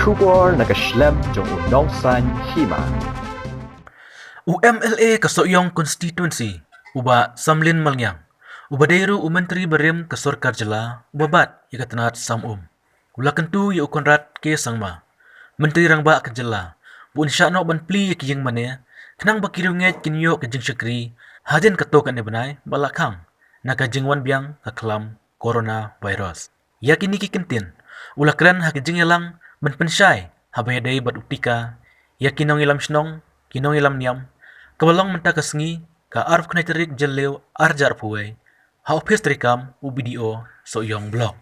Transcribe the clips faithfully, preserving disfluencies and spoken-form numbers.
Khubor na ka shlem jong u nongsan hima. U M L A ka Sohiong Constituency, u Bah Samlin Malngiang, uba dei ruh u Myntri barim ka sorkar jylla, uba bat ïa ka tnat sam um, u la kyntu ïa u Conrad K Sangma, Myntri Rangbah ka jylla, ba un shah noh ban plie ïa ki ïing mane, khnang ba ki riewngeit kin ïoh ka jingshakri hadien kato katne bnai ba la khang na ka jingwan biang ka khlam coronavirus. Ïa kine ki kyntien u la kren ha ka jingïalang ban pynshai haba ïadei bad u tika ïa ki nongïalam shnong, ki nongïalam niam, kaba long mynta ka sngi, ka arphew khyndai tarik Jylliew arhajar arphew wei, ha ophis treikam u B D O Sohiong Block.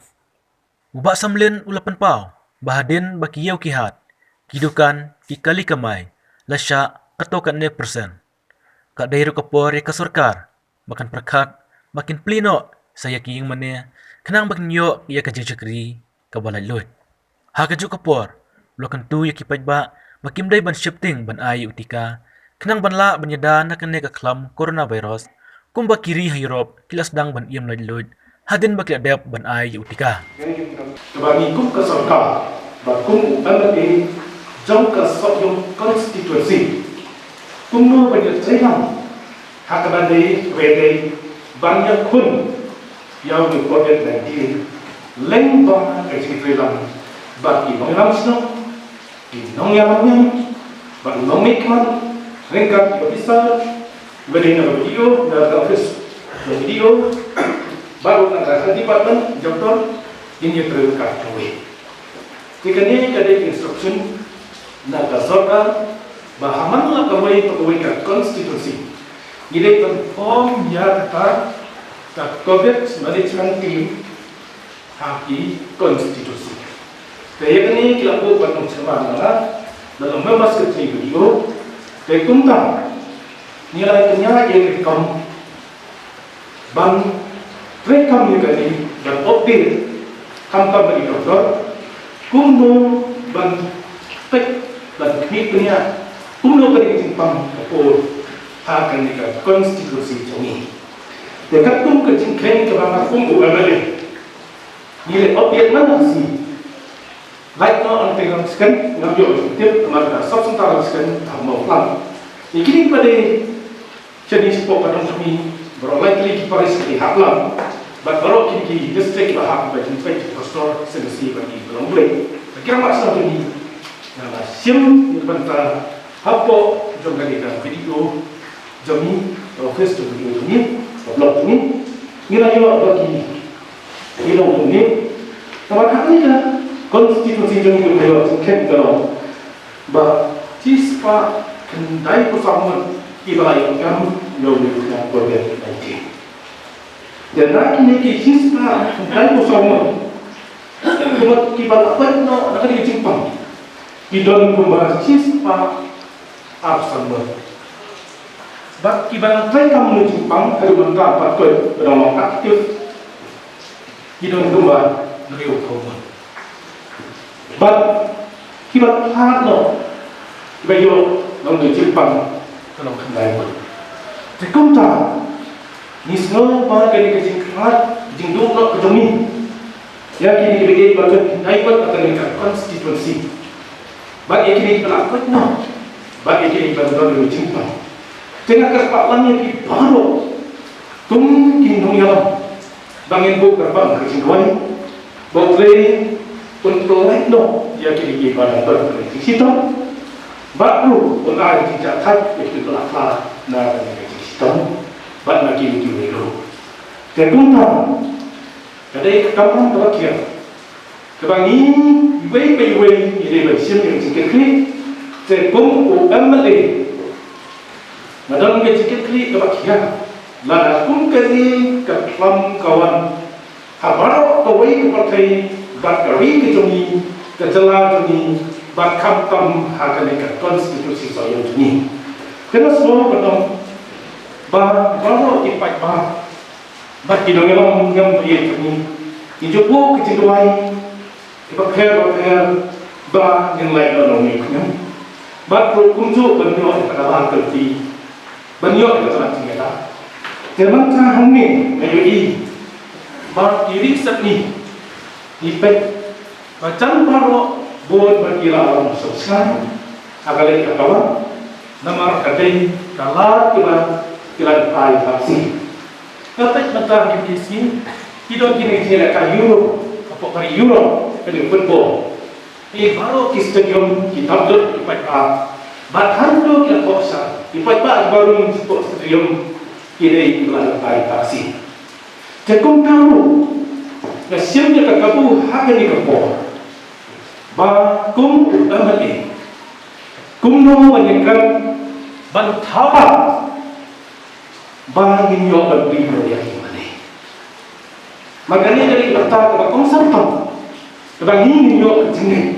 U Bah Samlin u la pynpaw ba hadien ba ki ïew ki hat, ki dukan, ki kali kamai la shah kato katne persen, ka dei ruh ka por ïa ka sorkar ba kan pyrkhat ba kin plie noh sa ïa ki ïing mane, khnang ba kin ïoh ïa ka jingshakri kaba laitluid. Ha kajuh ka por u la kyntu ïa ki paidbah ba kim dei ban sheptieng ban ai ïa u tika, khnang ban lah ban ïada na kane ka khlam coronavirus, kumba ki ri ha Europe ki la sdang ban im laitluid hadien ba ki la dep ban ai ïa u tika. Kaba ngi kum ka sorkar bad kum u M L A jong ka Sohiong Constituency, kumno ban ïatreilang ha kaba dei, kaba dei ban ïakhun ïa u Covid nineteen lyngba ka jingtreilang bad ki nongïalam shnong, ki nongïalam niam, bad u nongmihkhmat ryngkat ki officer, bad na ka B D O, na ka office jong B D O, bad na ka health department, doktor, ngin ïatrei ryngkat kawei. Te kane ka dei instruction na ka sorkar ba ha man la kawei pa kawei ka constituency ngi dei ban form ïa kata ka Covid management team ha ki constituency. Te ïa kane ki la buh ban long chairman na nga, ban long member secretary B D O. Te kumta ngi la ïa kane ïa ka kam ban treikam ïa kane, ban update khamtam bad i doktor kumno ban peit, ban khmih bniah kumno ka dei ka jingpang ka por ha kane ka constituency jong ngi. Te katkum ka jingkheiñ kaba nga kum u M L A ngi leh update man la ka sngi. Lait noh hangtei ram sken, ngam ïoh jingtip namar ka sub center ram sken ha Mawphlang. Ïa kine kiba dei shane shapoh ka dong jong ngi, baroh lai tylli ki parish ki hap lang, bad baroh kine ki district kiba hap, ba jingpeit jingpastor, C M C bad ki ba long Blei. Ba ki rangbah shnong jong ngi, nga la shim ïa ka bynta hapoh jong kane ka B D O jong ngi, ka office jong ngi, jong ngi, ka block jong ngi, ngi la ïoh ba ki, ki long jong ngi. Namar ha kane ka constituency jong ngi, ngi la ïoh jingkheiñ ka long ba shispah khyndaiphew saw ngut kiba la ïoh kam ïa u, ïa u Covid nineteen. Te na kine ki shispah khyndaiphew saw ngut, kumta kiba la koit noh na kane ka jingpang ki don kumba shispah arphew san ngut. Bad kiba nang treikam ïa ka jingpang haduh mynta pat koit ba dang long active ki don kumba hynriewphew ngut. Bad kiba khlad noh, kiba ïoh long ka jingpang ka long khyndai ngut. Te kumta ngi sngew ba kane ka jingkhlad, jingduh noh ka jong ngi ïa kine kiba ïeit ba khyndai ngut ha kane ka constituency. Bad ïa kine kiba la koit noh, bad ïa kine kiba don ka jingpang. Te nga kyrpad lang ïa phi baroh kum ki nongïalam ba ngin buh kyrpang ka jingduwai ba U Blei un pynlait noh ïa kine kiba dang don ka jingshitom, bad ruh un ai jingjahthait ïa kine kiba la khlad na ka jingshitom bad na kine kiwei ruh. Te kumta ka dei ka kamram kaba khia kaba ngi iwei pa iwei ngi dei ban shim ïa ka jingkitkhlieh. Te kum u M L A nga don ka jingkitkhlieh kaba khia lada kum kane ka khlam ka wan ha baroh kawei ka pyrthei bad ka ri ka jong ngi, ka jylla jong ngi, bad khamtam ha kane ka constituency Sohiong jong ngi. Te nga sngew ba dang ba baroh ki paidbah bad ki nongïalam niam ba ïeit jong ngi, ngi ju buh ki jingduwai kiba pher ba pher ba ngin lait noh na u miet u khñiang. Bad ruh kumjuh ban ïoh ïa kata ka lad ka lynti, ban ïoh ïa kata ka lad jingïada. Te mynta hangne nga ïohi ba ki ri sepngi ngi peit ba jan baroh Bun ba ki la long sngewsih ha ka leit ka ka wan, namar ka dei ka lad kaba ki la ai ha ka sngi. Ka peit mynta ha ki sngi, ki don kine ki lehkai Euro, hapoh ka ri Europe, ka dei football. Ki baroh ki stadium ki dap lut ki paidbah. Bad haduh ki la thoh sha ki paidbah ki baroh ki stadium, ki dei ki la ai ha ka sngi. Te kumta ruh, nga shem ïa ka kabu ha kane ka por ba kum u MLA, kumno ban ïakren ban thaw ba ngin ïoh ban plie ïa ki mane. Ma kane ka dei ka bynta kaba kongsan tam kaba ngi ngin ïoh ka jingngeit.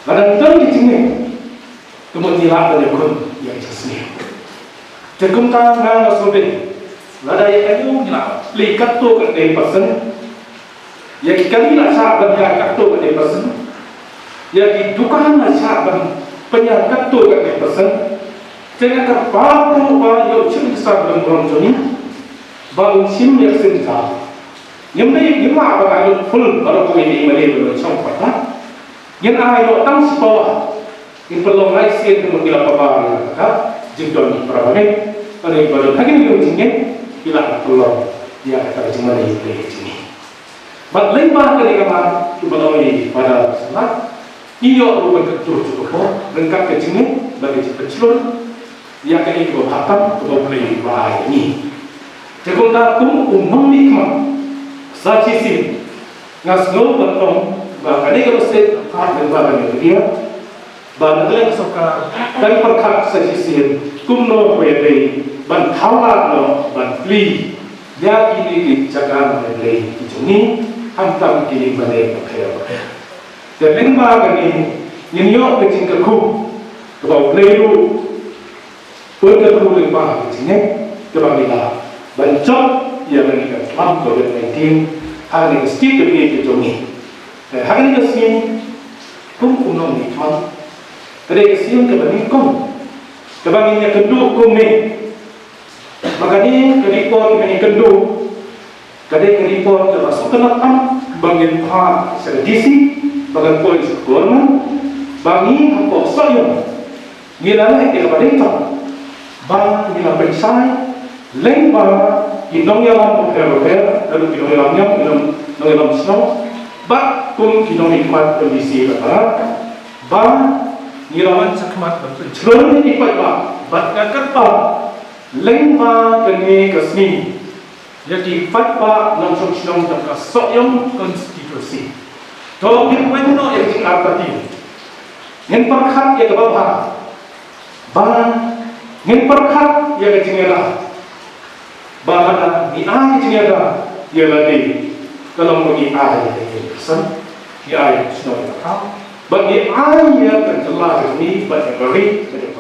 Lada ngi don ka jingngeit, ka mut ngi lah ban ïakhun ïa ka jingsniew. Te kumta nga nga sngewbha lada ïa ka ïew ngi la plie katto katne percent, ïa ki kali la shah ban ïa katto katne percent, ïa ki dukan la shah ban pynïa katto katne percent. Te nga kyrpad ruh ba ïa u Chief Minister ba dang burom jong ngi ba un shim ïa ka sien jam. Ngim dei, ngim lah ba ka lut full baroh kawei ka MLA ba lut shong pat. Ngin ai noh tang shi pawa. Ngin pynlong lai sien ka mut ngi la pawa ïa ka jingdon para bangeit. Bad ïa ba don ha kine ki jingngeit ngi la pynlong ïa kata ka jingmane ïa ka jingngeit. Bad lyngba kane ka mat, kumba ong i Father Salat, ngi ïoh ruh ban kyntu sha ka por ryngkat ka jingngeit bad ka jingpynshlur ïa kaei kaba bha tam kaba U Blei u la ai ïa ngi. Te kumta kum u nongmihkhmat sa shisien, nga sngew ban ong ba kane ka message ka phah lyngba kane ka area, ba na ka liang ka sorkar kan pyrkhat sa shisien kumno ba ïadei ban thaw lad noh ban plie ïa kine ki jaka mane blei ki jong ngi, khamtam kine mane bapher bapher. Te lyngba kane ngin ïoh ka jingkyrkhu kaba U Blei ruh un kyrkhu lyngba ka jingngeit kaba ngi lah ban jop ïa kane ka khlam Covid nineteen ha kane ka state kaba ngi ka jong ngi. Te ha kane ka sngi kum u nongmihkhmat, ka dei ka sien kaba nyngkong kaba ngin ïakynduh kumne. Ba kane ka report kaba ngin kynduh ka dei ka report kaba sngewtynnat tam ba ngin phah sha ka D C ba kan poi sha ka government ba ngi hapoh Sohiong ngi la leh ïa kaba dei tam ba ngi la pynshai lyngba ki nongïalam bapher bapher, naduh ki nongïalam niam, ki nong, nongïalam shnong bad kum ki nongmihkhmat M D C bad Barak, ba ngi la wan shakhmat ban pynshlur ïa ki paidbah bad nga kyrpad lyngba kane ka sngi ïa ki paidbah nongshong shnong jong ka Sohiong constituency. To ngin weng noh ïa ka jingartatien. Ngin pyrkhat ïa kaba bha. Ba ngin pyrkhat ïa ka jingïada. Ba lada ngi ai ka jingïada ïa lade, ka long ba ngi ai ïa ka jingïada. Ngi ai ïa ka shnong ïa ka thaw. Ba ngi ai ïa ka jylla jong ngi, ba ïa ka ri, ba ïa ka